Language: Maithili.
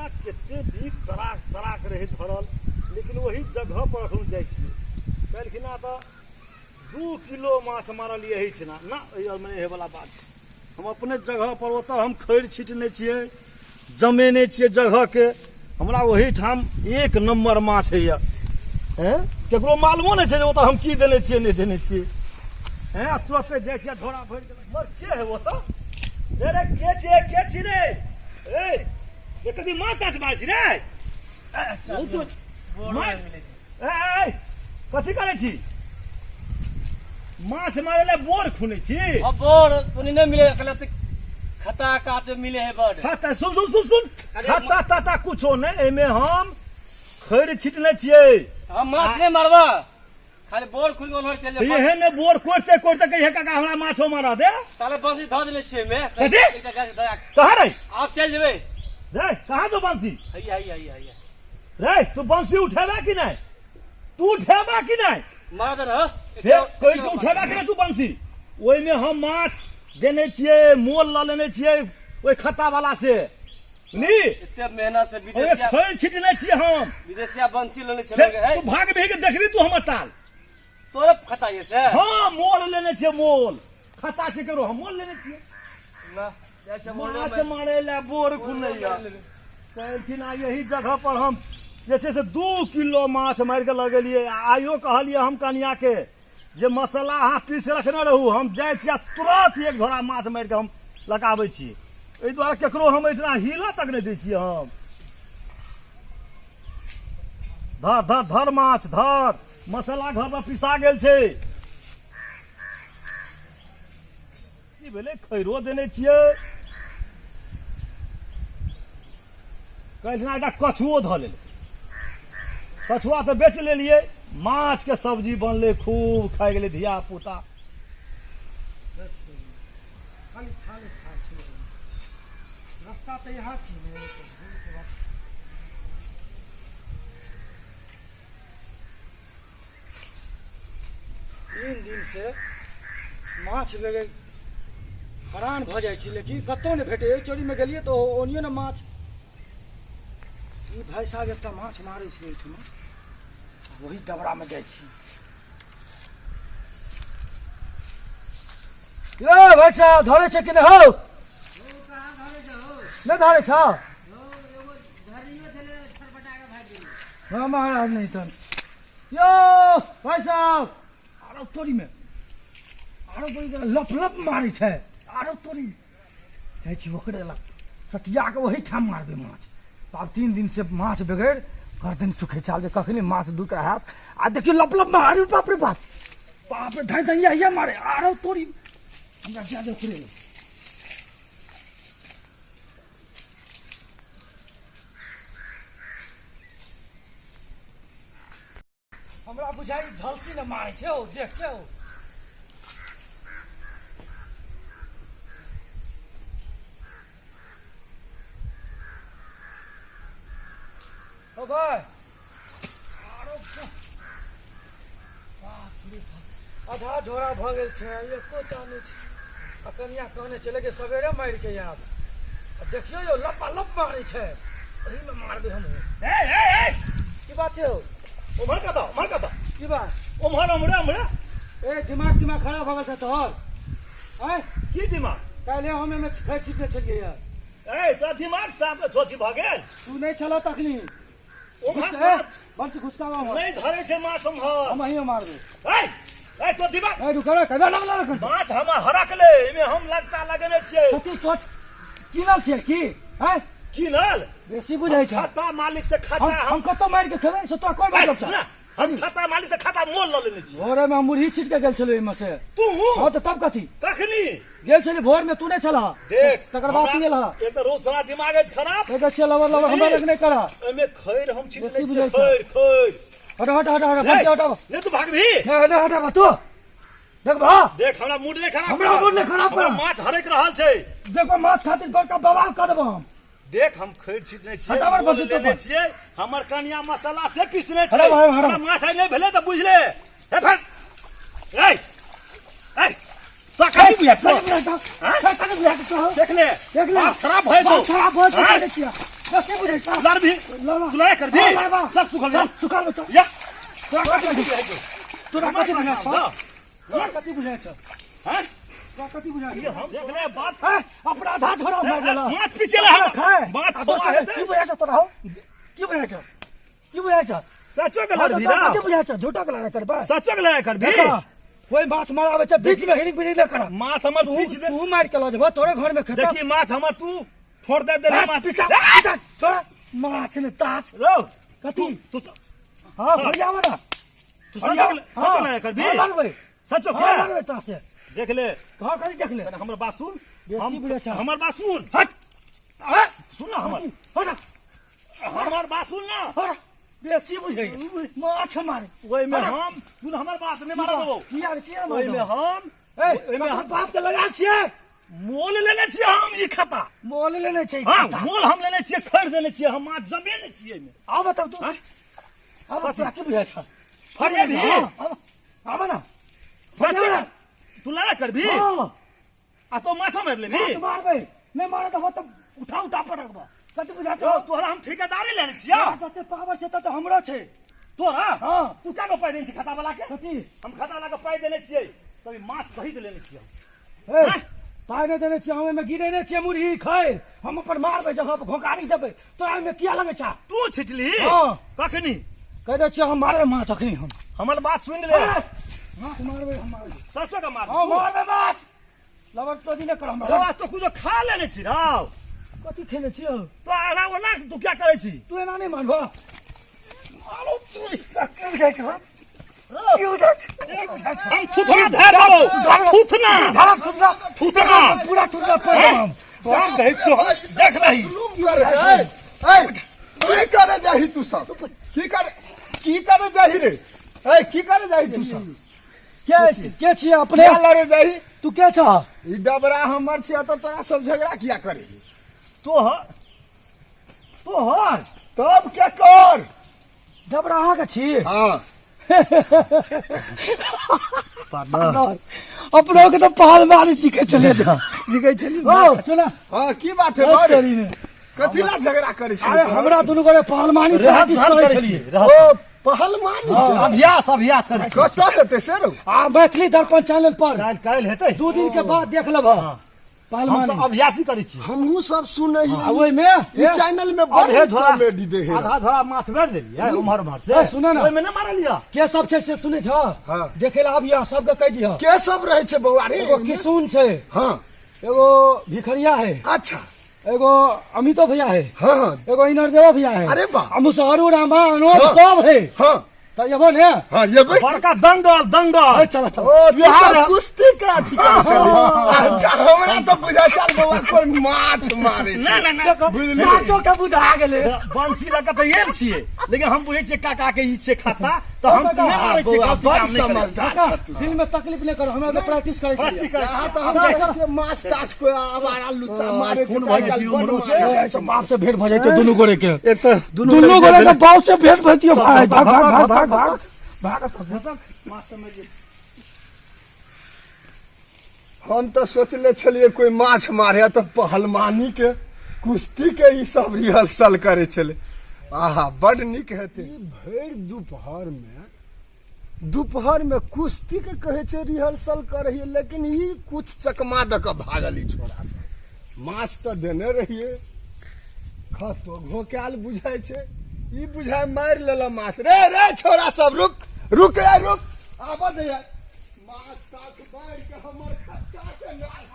काल्हिखिना कते नीक तराक तराक रहै धरल, लेकिन ओही जगह पर एखन जाइ छियै। काल्हिखिना तऽ 2 किलो माछ मारलियै एहिठिना ना, एहि आरमे नहि होइवला बात छै। हम अपने जगह पर ओतऽ हम खैर छिटने छियै, जमेने छियै जगहके, हमरा ओहिठाम 1 नम्बर माछ होइए। हैं, केकरो मालूमो नहि छै जे ओतऽ हम की देने छियै नहि देने छियै। हैं, आ तुरते जाइ छियै झोरा भरि देलक। मर के है ओतऽ? रे रे के छियै, के छी रे? ए, ये कभी माछ ताछ मारै छी रे? ओ तो माछ ए, ए, कथी करै छी? माछ मारै लए बोर खुनै छी? अब बोर कोनी नहीं मिले अकेले तो खता काट मिले है बड़। खाता, सुन सुन सुन सुन, अरे खाता ताता कुछो नहि, एहिमे हम खैर छिटने छियै। हम माछ नहीं मारबा, खाली बोर खुल के ओनहर चल तऽ जा। एहन ने बोर कोड़ते कोड़ते कहिए काका हमरा माछो मारा दे। ताले बंसी धऽ देने छियै मे। कथी? एकटा गाछ धरा। कहाँ रे? आब चल जेबै। रे कहाँ जो बंसी? हैया हैया हैया हैया। रे तू बंसी उठेबा कि नहि? तू उठेबा कि नहि? मारा दे न। हे कहै छी उठेबा कि नहि तू बंसी? ओहिमे हम माछ देने छियै, मोल लऽ लेने छियै ओहि खत्ता वाला से। नी एते मेहनत से ओहिमे विदेशिया खैर छिटने छियै हम। विदेशिया बंसी लेने हे, छलौ हे। तू भाग भी के देखबी तू हमर ताल। तोरे खता ये से? हाँ, मोल लेने छियै, मोल खता छै करो, हम मोल लेने छियै। ना, जाइ छै मोल माछ मे। मारे लए बोर खुनैया। कहलखिन आ यही जगह पर हम जे छै से 2 किलो माछ मारि के लगेलियै। आइयो कहलियै हम कनिया के जे मसाला अहाँ पीस रखने रहू, हम जाइ छी आ तुरंत 1 झोरा माछ मारि के हम लगाबै छी। एहि दुआरे केकरो हम एहिठिना हिलऽ तक नहि दै छियै हम। धर धर धर माछ धर, मसाला घर पर पिसा गेल छै। की भेलै? खैरो देने छियै। काल्हिना एकटा कछुओ धऽ लेलै, कछुआ तऽ बेच लेलियै, माछके सब्जी बनलै, खूब खाइ गेलै धिया पुता। खाली थाले थाल छै, रास्ता तऽ इएह छै ने। 3 दिन से माछ बगैर हरान भऽ जाइ छी, लेकिन कतहु नहि भेटै। एहि चोरीमे गेलियै तऽ ओनियो ने माछ। ई भाइ साहब एकटा माछ मारै छै ओहिठमा, वही डबरामे जाइ छी। यौ भाइ साहब, धरै छै कि नहि हौ? नहि धरै छ? हँ महाराज, नहि तहन। यौ भाइ साहब, आरो तोरीमे, आरो तोरी लप लप मारै छै। आरो तोरी जाइ छी ओकरे लग, सटिया के ओहीठाम मारबै माछ। आब 3 दिन से माछ बगैर गर्दन सुखै छल जे कखनी माछ 2 टा हैत। आ देखियौ लप लप मारे, बाप रे बाप, बाप रे, धै धै हैया मारे। आरो तोरी हमरा जा दे ओकरे लग। हमरा बुझाइ झलसी ने मारै छै ओ, देख के ओ। ओ भाइ, आरो बाप रे बाप, आधा झोरा भऽ गेल छै, एकोटा नहि छै। आ कनिया कहने छलै कि सवेरे मारि के आयब। आ देखियौ यौ, लपा लप मारै छै, एहिमे मारबै हमहूँ। ए, ए, ए! की बात छै यौ? उम्हर कतऽ, उम्हर कतऽ? की बात? उम्हर, उम्हरे, उम्हरे। ए, दिमाग तिमाग खराब भऽ गेल छै तोहर? आँय? की दिमाग? काल्हि हम एहिमे खैर छिटने छलियै यार। ए, तोरा दिमाग साफ अथी भऽ गेल? तू नहि छलह तखनी। उम्हर ए, माछ बंसी घुसकाबऽ उम्हर। नहि धरै छै माछ उम्हर। हम अहियो मारबै। ए, ए, तो दिमाग ए, रुक रे, कना लग लग। माछ हमर हरकलै, एहिमे हम लगता लगेने छियै। कथी तोच किनल छियै की? आँय? किनल? बेसी बुझै छै। खाता मालिक से खाता हम कतौ मारि के खेबै से तोरा कोन मतलब छौ? ना, हम खाता मालिक से खाता मोल लऽ लेने छी। भोरे में हम मुरही छीट के गेल छलियै ओहिमे से। तू? हँ तऽ तब कथी? कखनी? गेल छलियै भोर में, तू नहि छलह। देख, तकर बाद तू गेल हँ। एक तऽ रोज सारा दिमाग अछि खराब। देखै छियै लबर लबर हमरा लग नहि करह। एहिमे खैर हम छीटने बेसी छियै, बुझै छै। खैर, खैर। हट हट हट हट, बंसी हटाब। नहि तू भागबही? नहि नहि हटाब तू। देखबह? देख, हमरा मूड नहि खराब हमरा कर। मूड नहि खराब कर। हमरा माछ हरक रहल छै। देखबह माछ खातिर बड़का बवाल कऽ देबह हम। देख, हम खैर छीटने छियै, हटाबर मोल बंसी तू लेने पर। छियै, हमर कनिया मसाला से पीसने छै। हटाब, हटाब, हटाब। हमरा माछ आइ नहि भेलै तऽ बुझले। हे भाग। ए, ए, तोरा कथी बुझाइ छौ? कथी बुझाइ छौ? हाँ? कथी बुझाइ छौ? देख ले। देख ले। बात खराब भऽ जेतौ। बात खराब भऽ जेतौ, हाँ? देखै छियै। बेसी बुझै छ लड़बी लड़बा। तू लड़ाई करबी हाँ, लड़बा। चल सुखल चल सुखाल में चल या तोरा कथी बुझै तोरा कथी बुझै छ तोरा कथी बुझै छ हैं तोरा कथी बुझै छ हम देख ले बात हैं अपना आधा झोरा मार देला माछ पीछे ले हमरा खाए माछ आ खोआ दोसर हेतै की बुझै छ तोरा हौ की बुझै छ की बुझै छ सचो के हाँ, लड़बी तोरा ना कथी बुझै छ झूठा के लड़ाई करबै सचो के लड़ाई करबी देखा कोई माछ माराबै छै बीच में हिरिंग बिरिंग नहि करब माछ हमर तू पीछ दे तू मारि के लऽ जेबह तोरे घर में खेतौ देखी माछ हमर तू छोड़ दे दे माछ पीछा पीछा छोड़ा माछ ने ताछ रो कथी तू हाँ भरिया ना तू सचो के सचो लड़ाई करबी हाँ लड़बै सचो हाँ के लड़बै तोरा से देख ले कहाँ कहीं देख ले कने हमर बात सुन बेसी हम बुझै छ। हमर बात सुन हट अरे सुन ना हमर हट हमर बात सुन ना हट बेसी बुझै माछ मारे ओहिमे हम सुन हमर बात नहि मारऽ देबौ किया किया ओहिमे हम ए ओहिमे हम बाप के लगा छियै मोल लेने छियै हम ई खाता मोल लेने छै हाँ मोल हम लेने छियै खरीद लेने छियै हम माछ जमे ने छियै एहिमे आब तब तू हाँ? आब तोरा की बुझै छ फरिया भी आब आब ना सच में? तू लड़ा करबी हाँ आ तो माछो मारि लेबी माछ मारबै नहि मारत तऽ होत उठा उठा पटकबऽ कथी बुझा तो तोहरा हम ठेकेदारी लेने छियै जते पावर छै तते हमरो छै तोहरा हाँ। तू क्या को पाइ देने छी खाता वाला के कथी हम खाता वाला के पाइ देने छियै तभी माछ सहित लेने छियै ए पाइ नहि देने छियै हम ओहिमे गिरेने छियै मुरही खै हम अपन मारबै जगह पर घोंघारी देबै तोरा ओहिमे किया लगै छ तू छिटली हाँ। कखनी कहि दै छियै हम मारबै माछ अखनी हम हमर बात सुनि ले माछ मारबै हम मारबै सचो के मार हाँ मारबै माछ लबर तो नहि कर हमरा रौ, तो कुछो खा लेने छी रौ कथी खेने छियै तो एना ओना तू क्या करै छी तू एना नहि मानबह मारो तू की जाइ छ की जाइ छ हम थुथना धर देबौ थुथना धरा थुथना थुथना पूरा थुथना पड़ हम तोरा कहै छियौ हम देख रही जुलुम करे छै ए की करे जाही तू सब की करे की करे जाही रे ए की करे जाही तू सब के के छियै अपने क्या लड़े जाही तू के छ ई डबरा हमर छियै तऽ तोरा सब झगड़ा किया करे तोहर तोहर तब के कर डबरा अहाँ के छी हाँ अपनो के तो पहलवानी सीखे चले सीखे चली ओ सुना हाँ की बात है बारे तोरी में कथी ला झगड़ा करे छै अरे हमरा दुनू गोरे पहलवानी रहत प्रैक्टिस सहत करै करै छलियै छियै, रहत। ओ पहलवानी अभ्यास अभ्यास करै छियै। कतऽ हेतै से रौ आ मैथिली दर्पण चैनल पर काल्हि काल्हि हेतै 2 दिन के बाद देख लेब हम पहलवानी सब अभ्यासी करै छियै हमहूँ सब सुनै आ ओहिमे ई चैनल में बड़ आधे झोरा कॉमेडी दे है आधा झोरा माछ भरि देलियै उम्हर उम्हर से ए, सुनऽ ने। ओहिमे नहि मारलियै के सब छै से सुनै छ हाँ। देखे ला आबिय सबके कहि दिह के सब रहै छै बौआ रे एगो किशुन छै हाँ एगो भिखरिया है अच्छा एगो अमितो भैया है हाँ हाँ एगो इनरदेवा भैया है अरे वाह। आ मुसहरू रामा अनोप हाँ। सब है हाँ तऽ एबो ने हाँ ये भाई बड़का दंगल दंगल ए, चल चल ओ तू बिहार- सब कुश्ती के अथी करै छली अच्छा हमरा तऽ बुझा चल बौआ कोई माछ मारे ना छै ना ना देखो बुझलियै। साचो के बुझा गेलै बंसी लऽ कऽ तऽ एल छियै लेकिन हम बुझै छियै काका के ई छै खाता तऽ हम काका, नहि मारै छियै बौआ गलती बड़ काम नहि करै छियै। समझदार काका छ तू दिल में तकलीफ नहीं करो हम एगो प्रैक्टिस करै छियै प्रैक्टिस करै अहाँ तऽ हम चल, देखै चल। छियै माछ ताछ कोई आवारा लुच्चा मारे छै खून तऽ भऽ आइकाल्हि जेतै बड़ उम्हरो से। मारै छै। बाप से भेंट भऽ जेतै दुनू गोरे के एक तऽ दुनू गोरे के बाप से भेंट भऽ भाई भाग भाग भाग भाग भाग भाग हम तऽ सोचले छलियै कोई माछ मारे तऽ पहलवानी के कुश्ती के ई सब रिहर्सल करै छलै आहा बड नीक हेतै ई भरि दुपहर में दुपहर में कुश्ती के कहै छै रिहर्सल करै लेकिन ई कुछ चकमा दऽ कऽ भागल ई छोरा सब माछ तऽ देने रहियै खतो घोकायल बुझाइ छै ई बुझाइ मारि लेलक माछ रे रे छोरा सब रुक रुक रे रुक आबऽ दे यार माछ ताछ मारि के हमर खत्ता के नाश